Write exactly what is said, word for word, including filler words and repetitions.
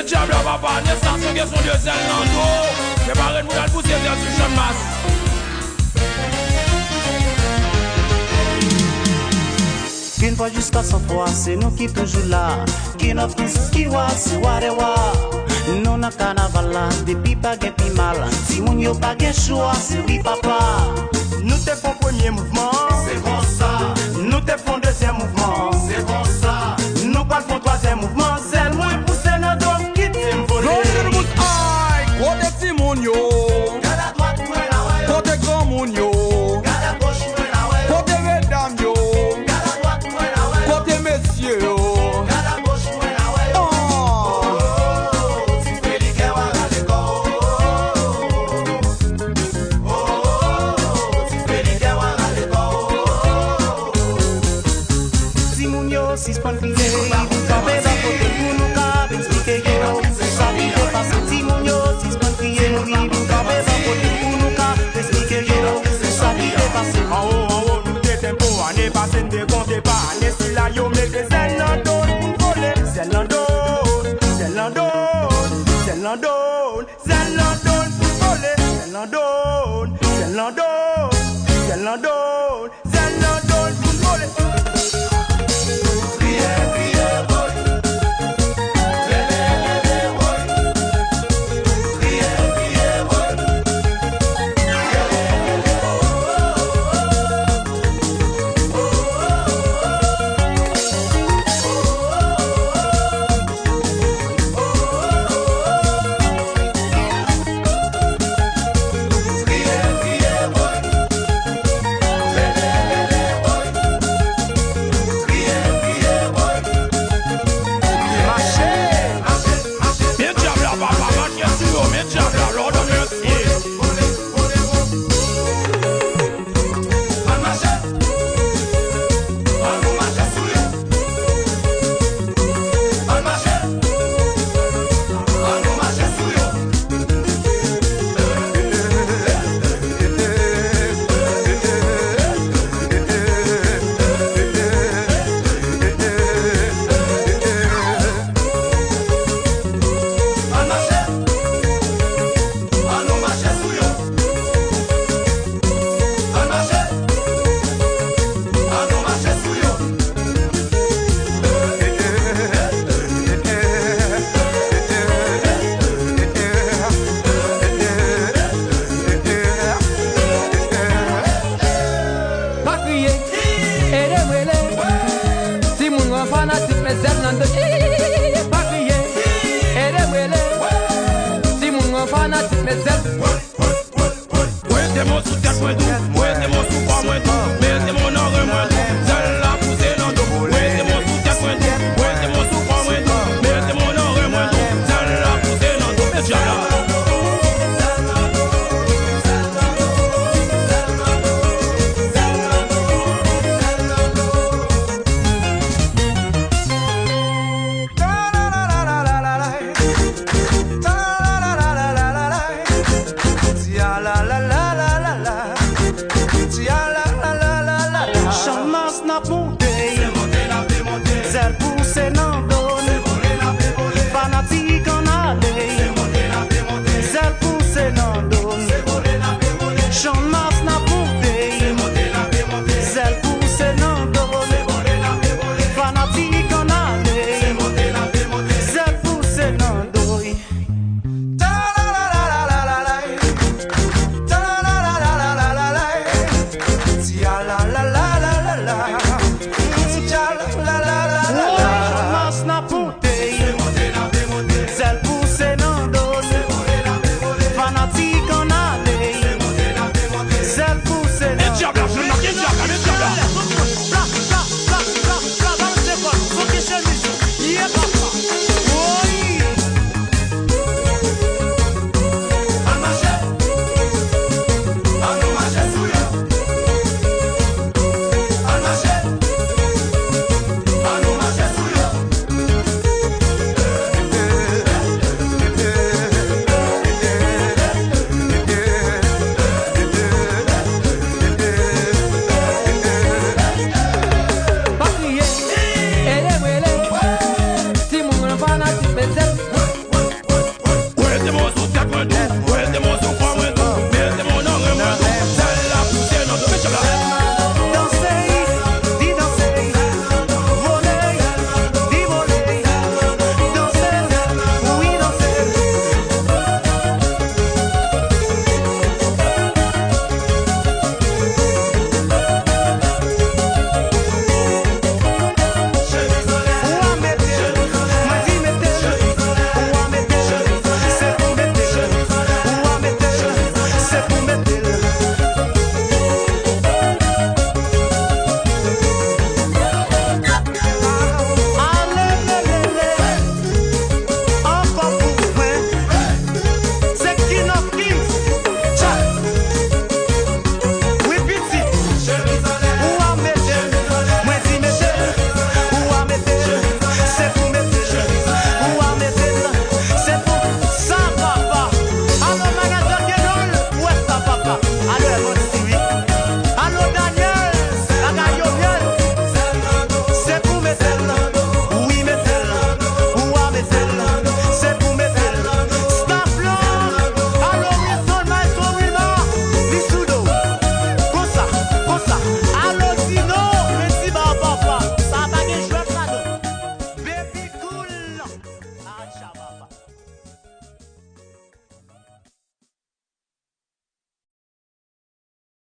Dyab la papa, Nèf Nasyon gen son de zèl nan do. Prepare n pou n al pouse zèl sou Channmas. Une fois jusqu'à cent fois, se nou ki toujou la. King of Kings, ki wa, se wa dè wa. Nou nan kanaval la, depi pa gen pi mal. Timoun yo pa gen chwa, se wi papa. Nou te fè yon premye mouvman, se konsa. Nou te fè yon dezyèm mouvman, se konsa. Nou pral fè yon twazyèm mouvman, zèl mwen pouse nan do m, kite m vole. Ay, kote timoun yo? Gad adwat mwen la wè yo. Kote granmoun yo? Gad agoch mwen la wè yo. Kote medam yo? Gad adwat mwen la wè yo. Kote mesye yo? Gad agoch mwen la wè yo. Oh. Oh, ti frè likè w a rale kò w. Oh, ti frè likè w a rale kò w. Timoun yo sispann kriye, nou kanpe bò kote pou nou ka eksplike yo sa ki te pase. Timoun yo sispann kriye, nou kanpe bò kote pou nou ka eksplike yo sa ki te pase. Anwo, anwo, nou te tempo, ane pase, n te konte pa ane, sila yo mete zèl nan do n pou n vole. Zèl nan do n, zèl nan do n, zèl nan do n. Zèl nan do n pou n vole, zèl nan do n, zèl nan do n, zèl nan do n, zèl nan do n pou n vole. Kriye, kriye, woy. Rele, rele, woy. Kriye, kriye, woy. Rele, rele, woy. Men dyab la, papa, mache sou yo, men dyab la, Lord of mercy. Ann mache! Ann nou mache sou yo! Ann mache! Ann nou mache sou yo! Ann mache! Ann nou mache sou yo! Ann mache! Ann nou mache sou yo! Pa kriye, ede m rele. Timoun yo fanatik, met zèl nan do. Pa kriye, ede m rele. Timoun yo fanatik, met zèl. Mwen te mwen sou tèt mwen tou, mwen te mwen sou kò mwen tou, mwen te mwen nan ren mwen tou. Zèl la pouse nan do. Mwen te mwen sou tèt mwen tou, mwen te mwen sou kò mwen tou, mwen te mwen nan ren mwen tou. Zèl la pouse nan do. Mesye la. Channmas n ap monte, zèl pouse nan do n. Fanatik ann ale, zèl pouse nan do n. Channmas n ap monte, zèl pouse nan do n. Fanatik ann ale, zèl pouse nan do n.